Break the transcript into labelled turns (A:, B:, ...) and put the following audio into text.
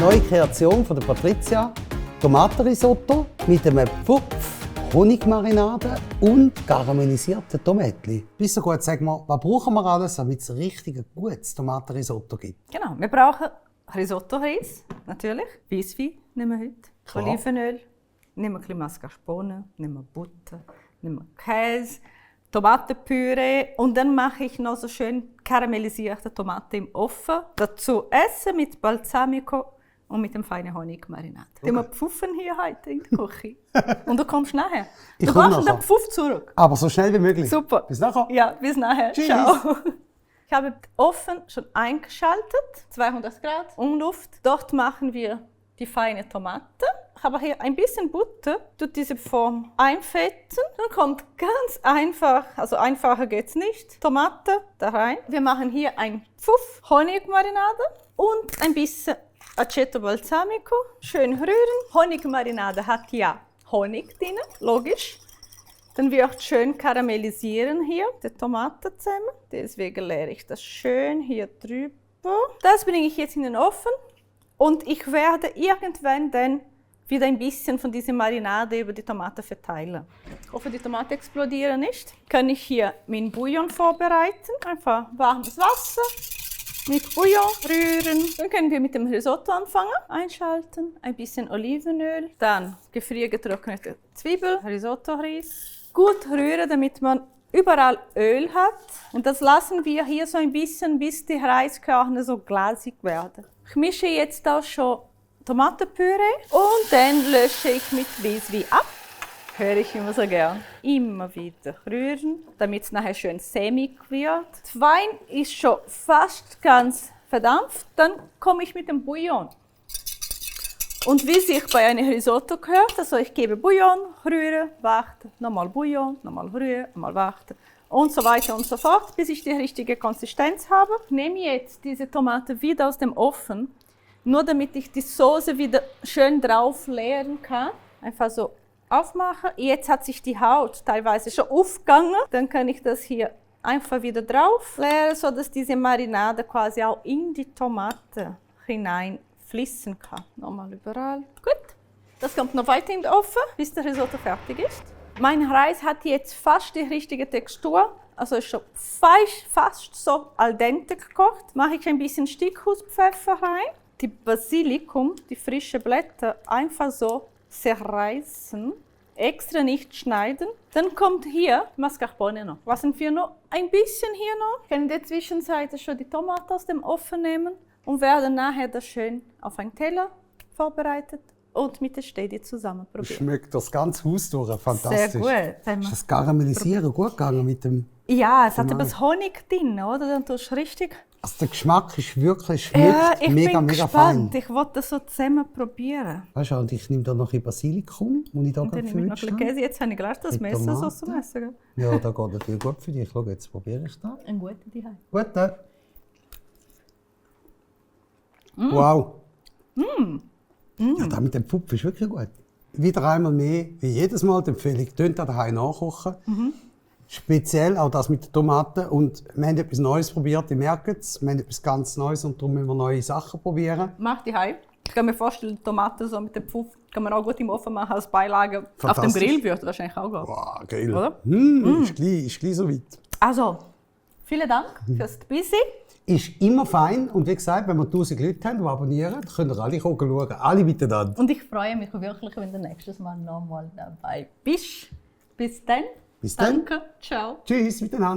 A: neue Kreation von der Patricia. Tomatenrisotto mit einem Pfupf, Honigmarinade und karamellisierten Tomaten. Bist du gut, sag mal, was brauchen wir alles, damit es ein richtig gutes Tomatenrisotto gibt?
B: Genau, wir brauchen Risotto-Reis, natürlich. Weisswein nehmen wir heute.
A: Klar.
B: Olivenöl, nehmen wir ein bisschen Mascarpone, nehmen wir Butter, nehmen wir Käse, Tomatenpüree und dann mache ich noch so schön karamellisierte Tomaten im Ofen. Dazu Essen mit Balsamico und mit dem feinen Honigmarinade. Okay. Wir pfuffen hier heute in der Küche. Und du kommst nachher. Du kommst den Pfuff zurück.
A: Aber so schnell wie möglich.
B: Super.
A: Bis nachher.
B: Ja, bis nachher.
A: Tschüss.
B: Ciao. Ich habe den Ofen schon eingeschaltet, 200 Grad, Umluft. Dort machen wir die feine Tomate. Ich habe hier ein bisschen Butter, tut diese Form einfetten. Dann kommt ganz einfach, also einfacher geht's nicht, Tomate da rein. Wir machen hier ein Pfuff Honigmarinade und ein bisschen Aceto Balsamico. Schön rühren. Honigmarinade hat ja Honig drin, logisch. Dann wird schön karamellisieren hier die Tomate zusammen. Deswegen leere ich das schön hier drüber. Das bringe ich jetzt in den Ofen und ich werde irgendwann dann wieder ein bisschen von dieser Marinade über die Tomate verteilen. Ich hoffe, die Tomate explodieren nicht. Kann ich hier meinen Bouillon vorbereiten. Einfach warmes Wasser mit Bouillon rühren. Dann können wir mit dem Risotto anfangen. Einschalten, ein bisschen Olivenöl, dann gefriergetrocknete Zwiebel, Risotto-Reis. Gut rühren, damit man überall Öl hat. Und das lassen wir hier so ein bisschen, bis die Reiskörner so glasig werden. Ich mische jetzt auch schon Tomatenpüree und dann lösche ich mit Weisswein ab. Höre ich immer so gern. Immer wieder rühren, damit es nachher schön sämig wird. Der Wein ist schon fast ganz verdampft. Dann komme ich mit dem Bouillon. Und wie sich bei einem Risotto gehört, also ich gebe Bouillon, rühre, warte, nochmal Bouillon, nochmal rühre, nochmal warte und so weiter und so fort, bis ich die richtige Konsistenz habe. Ich nehme jetzt diese Tomate wieder aus dem Ofen, nur damit ich die Soße wieder schön drauf leeren kann. Einfach so aufmachen. Jetzt hat sich die Haut teilweise schon aufgegangen. Dann kann ich das hier einfach wieder drauf leeren, sodass diese Marinade quasi auch in die Tomate hineinfließen kann. Nochmal überall. Gut. Das kommt noch weiter in den Ofen, bis der Risotto fertig ist. Mein Reis hat jetzt fast die richtige Textur. Also ist schon fast so al dente gekocht. Mache ich ein bisschen Stickhuspfeffer rein. Die Basilikum, die frischen Blätter, einfach so zerreißen, extra nicht schneiden. Dann kommt hier Mascarpone noch. Lassen wir noch ein bisschen hier noch. Ich kann in der Zwischenzeit schon die Tomate aus dem Ofen nehmen und werde nachher das schön auf einen Teller vorbereitet und mit der Stedi zusammen probieren.
A: Schmeckt das ganze Haus durch, fantastisch.
B: Sehr gut.
A: Ist das Karamellisieren gut gegangen mit dem?
B: Ja, es hat etwas Honig drin, oder? Dann tust du richtig.
A: Also der Geschmack ist wirklich, schmeckt mega fein.
B: Ich wollte das so zusammen probieren.
A: Weißt du, und ich nehme da noch ein Basilikum, das ich da
B: Und dann nehme ich noch ein bisschen Käse. Jetzt habe ich gleich das Messer so zum Essen.
A: Ja, das geht natürlich gut für dich. Schau, jetzt probiere ich das.
B: Ein guter Dihei.
A: Gut. Wow. Ja, das mit dem Pfupf ist wirklich gut. Wieder einmal mehr, wie jedes Mal, die Empfehlung, tönt daheim nachkochen. Speziell auch das mit den Tomaten. Und wir haben etwas Neues probiert, ihr merkt es. Wir haben etwas ganz Neues und darum müssen wir neue Sachen probieren.
B: Mach die heim. Ich kann mir vorstellen, Tomaten so mit dem Pfuff kann man auch gut im Ofen machen als Beilage. Auf dem Grill würde wahrscheinlich auch gehen.
A: Wow, geil.
B: Oder?
A: Ist gleich so weit.
B: Also, vielen Dank fürs Dabeisein.
A: Ist immer fein. Und wie gesagt, wenn wir 1000 Leute haben, die abonnieren, dann können ihr alle schauen. Alle miteinander.
B: Und ich freue mich wirklich, wenn du nächstes Mal nochmal dabei bist. Bis dann.
A: Bis dann.
B: Danke. Ciao.
A: Tschüss miteinander.